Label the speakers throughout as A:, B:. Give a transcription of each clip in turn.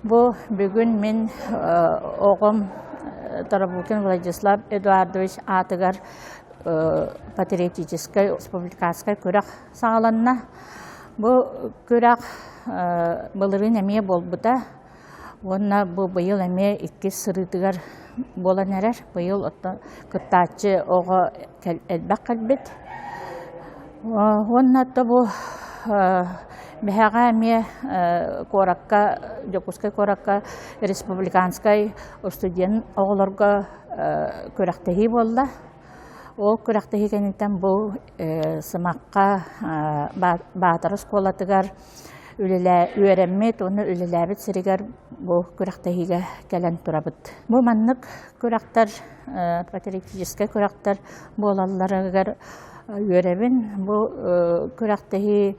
A: Бу бүгүн мин оҕом Тарабукин Владислав Эдуардович аатыгар патриотическай республиканскай күрэх саҕаланна. Бу күрэх былырыын эмиэ буолбута уонна бу быйыл эмиэ иккис сырыытыгар буолан эрэр. Быйыл оттон кыттааччы оҕо элбэх кэлбит. Уонна то бу биһэҕэ эмиэ куоракка, Дьокуускай куоракка республиканскай студент оҕолорго күрэхтэһии буолла. Ол күрэхтэһии кэнниттэн бу Сымахха Баатар оскуолатыгар үлэлээ үөрэммит уонна үлэлээбит сиригэр бу күрэхтэһиигэ кэлэн турабыт. Бу маннык күрэхтэр патриотическай күрэхтэр буолалларыгар үөрэбин. Бу күрэхтэһии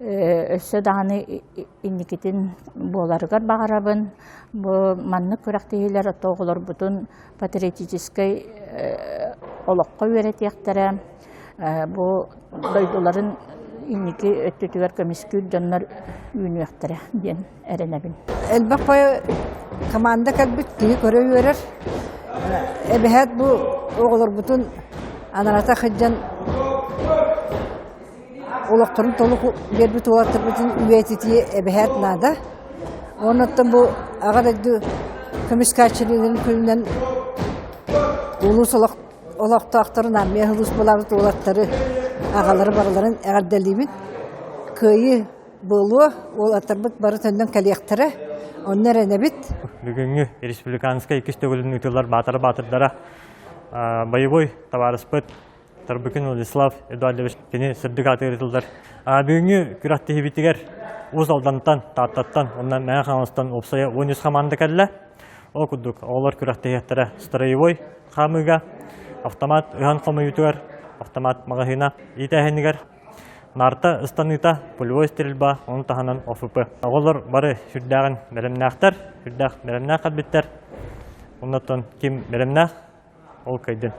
A: өссө даҕаны инникитин буоларыгар баҕарабын. Бу маннык күрэхтэһиилэр оҕолорбутун патриотическай олоххо үөрэтиэхтэрэ, бу дойдуларын инники өттүтүгэр көмүскүүр дьоннор үүнүөхтэрэ диэн эрэнэбин.
B: Элбэх команда кэлбит, киһи көрө үөрэр. Эбэһээт бу оҕолорбутун анарата сылдьан олохторун толук биэрбит уолаттарбытын үйэтитии эбэһээт наада. Оннуттан бу Аҕа дойду көмүскээччилэрин күнүнэн улуус олохтоохторун армия улуус уолаттары аҕалары барыларын эҕэрдэлиибин. Кыайыы буолуо, уолаттарбыт бары төннөн кэлиэхтэрэ, онно эрэнэбит.
C: Бүгүҥҥү республиканскай иккис төгүлүн ыытыллар баатара баатырдара боевой табаарыспыт Тарбыкин Владислав Эдуардович кини сырдык ааты ыытыллар. Бүгүҥҥү күрэхтэһиибитигэр Уус Алдантан, Тааттаттан уонна Мэҥэ Хаҥаластан уопсайа 13 хамаанда кэллэ. Ол курдук оҕолор күрэхтэһиэхтэрэ строевой хаамыыга, автомат ыһан хомуйуутугар, автомат маҕаһыына иитээһинигэр, наарта ыстаныыта, пулевой стрельба, ону таһынан ОФП. Оҕолор бары сүрдээҕин бэлэмнээхтэр, сүрдээх бэлэмнээх кэлбиттэр. Оннуттан ким бэлэмнээх, ол кыайдын.